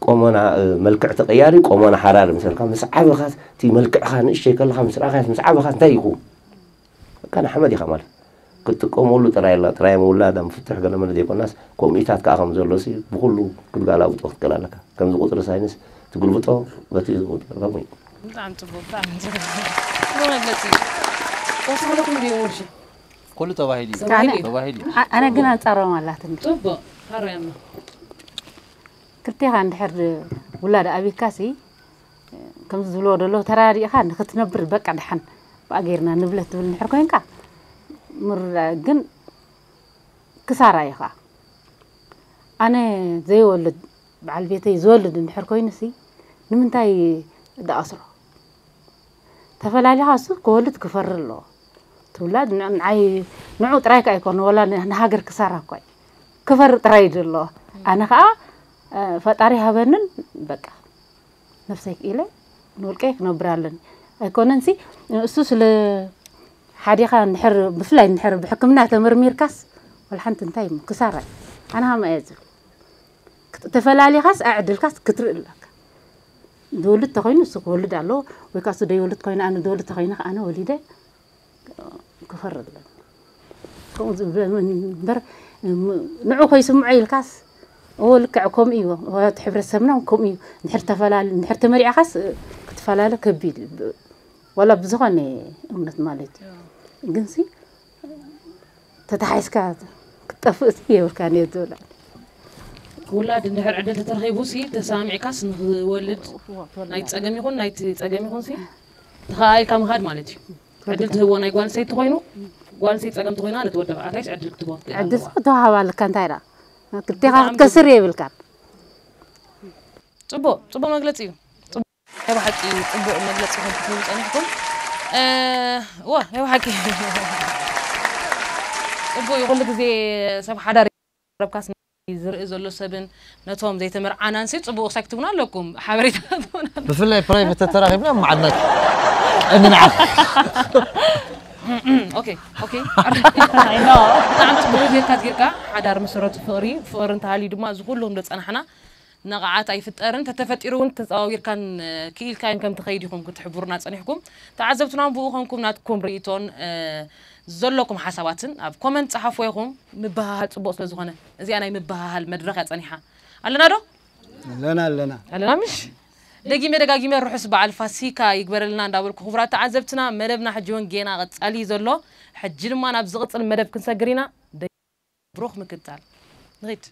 ቆመና መልክዕ ተቀያሪ ቆመና ሓራሪ ምሰልካ ምስ ዓበኻስ እቲ መልክዕኻ ንእሽተይ ከለኻ ምስ ረኣኻስ ምስ ዓበኻስ እንታይ ይኹን በቃ ንሓመድ ኢኻ ማለት ክትጥቀመሉ ጥራይ ኣላ ጥራይ ምውላድ ኣብ ፍትሕ ገለ መለ ዘይኮናስ ከምኡታት ከዓ ከም ዘሎ ሲ ብኩሉ ክትጋላብጦ ክትክእል ኣለካ። ከምዚ ቁፅሪ ሳይንስ ትግልብጦ በቲ ዝቁፅር ከምኡ እዩ። ብጣዕሚ ፅቡቅ ብጣዕሚ ፅቡቅ። ፅቡቅ መግለፂ እዩ። ተወስኽለኩም ድዩ ውርሺ? ኩሉ ተባሂሉ እዩ ተባሂሉ እዩ። ተባሂሉ እዩ። አ- ኣነ ግን ኣንፃሮም ኣላትኒ ፅቡቅ ታረያና። ክልቴኻ እንድሕር ውላድ ኣብካ ሲ ከምዚ ዝብልዎ ደሎ ተራዲእኻ ንክትነብር በቃ ድሓን ብኣ ገይርና ንብለት ትብል እንድሕር ኮይንካ ምርዳእ ግን ክሳራ እዩ ከዓ ኣነ ዘይወልድ በዓል ቤተይ ዝወልድ እንድሕር ኮይኑ ሲ ንምንታይ ደኣስሮ ተፈላሊኻ እሱ ክወልድ ክፈሪ ኣለዎ ትውላድ ንዓይ ንዑ ጥራይ ከዓ ኣይኮነ ወላ ንሃገር ክሳራ እኳ እዩ ክፈሪ ጥራይ እዩ ዘለዎ ኣነ ከዓ ፈጣሪ ሃበንን በቃ ነብሰይ ክኢለ ንውልቀይ ክነብር ኣለኒ ኣይኮነን ሲ እሱ ስለ ሓዲኻ እንድሕር ብፍላይ እንድሕር ብሕክምና ተመርሚርካስ ወላ ሓንቲ እንታይ እሞ ክሳራ እዩ ኣነ ሃማ እየ ዝብል ተፈላሊኻስ ኣዕድልካስ ክትርኢ ኣለካ ዝወልድ ተኮይኑ እሱ ክወልድ ኣለዎ ወይ ከዓ እሱ ደይወልድ ተኮይኑ ኣነ ዝወልድ ተኮይነ ከዓ ኣነ ወሊደ ክፈሪ ኣለኒ ከምኡ ዝብል እምበር ንዑ ከይስምዖ ኢልካስ እዎ ልክዕ ከምኡ እዩ እቲ ሕብረተሰብና ከምኡ እዩ እንድሕር ተፈላለ እንድሕር ተመሪዕኻስ ክትፈላለ ከቢድ እዩ ዋላ ብዝኾነ እምነት ማለት እዩ ግንሲ ተታሓይስካ ክትጠፍእ የብልካ ኔ ዝብል ውላድ እንድሕር ዕድል ተተረኺቡ ሲ ተሰማሚዕካስ ንክወልድ ናይ ፀገም ይኹን ናይቲ ፀገም ይኹን ሲ ተኸኣኢልካ ምኻድ ማለት እዩ ዕድል ትህቦ ናይ ጓል ሰይቲ ኮይኑ ጓል ሰይቲ ፀገም ተኮይና ነቲ ወዲ ተባዕታይስ ዕድል ክትቦ ትኽእል ዕድል ኣለዋ። ተዋሃባ ኣለካ እንታይ ዳ ክልቴኻ ክትከስር የብልካን ፅቡቅ ፅቡቅ መግለፂ እዩ ናይ ብሓቂ ፅቡቅ መግለፂ ኢኹም ክትህቡ ፀኒሕኩም እ፣ እዋ ናይ ብሓቂ ፅቡቅ እዩ ኩሉ ግዜ ሰብ ሓዳር ረብካስ ዝርኢ ዘሎ ሰብን ነቶም ዘይተመርዓናን ሲ ፅቡቅ ክሳይ ክትብና ኣለኩም ሓበሬታ ትህቡና ኣለኩም። ብፍላይ ፕራይቬት ተተራኺብና ማዓድና እንንዓቕ ኦኬ ኦኬ ብጣዕሚ ፅቡቅ ጌርካ ጌርካ ሓዳር መሰረቱ ፍቅሪ ፍቅሪ እንተሃልዩ ድማ እዚ ኩሉ እንዶ ፀናሕና ነቕዓት ኣይፍጠርን ተተፈጢሩ እውን ተፀዋዊርካን ክኢልካን ከም ትኸይድ ኢኹም ክትሕብሩና ፀኒሕኩም ተዓዘብትና ብኡ ኮንኩም ናትኩም ርእቶን ዘለኩም ሓሳባትን ኣብ ኮመንት ፀሓፎ ኢኹም ምብሃሃል ፅቡቅ ስለ ዝኾነ እዚኣ ናይ ምብሃሃል መድረክ እያ ፀኒሓ ኣለና ዶ ኣለና ኣለና ኣለና ምሽ ደጊመ ደጋጊመ ርሑስ በዓል ፋሲካ ይግበረልና እንዳበልኩ፣ ክቡራት ተዓዘብትና፣ መደብና ሕጂ እውን ጌና ቀጻሊ እዩ ዘሎ። ሕጂ ድማ ናብ ዝቕጽል መደብ ክንሰግር ኢና። ደ- ብሩኽ ምክትታል። ንኺድ።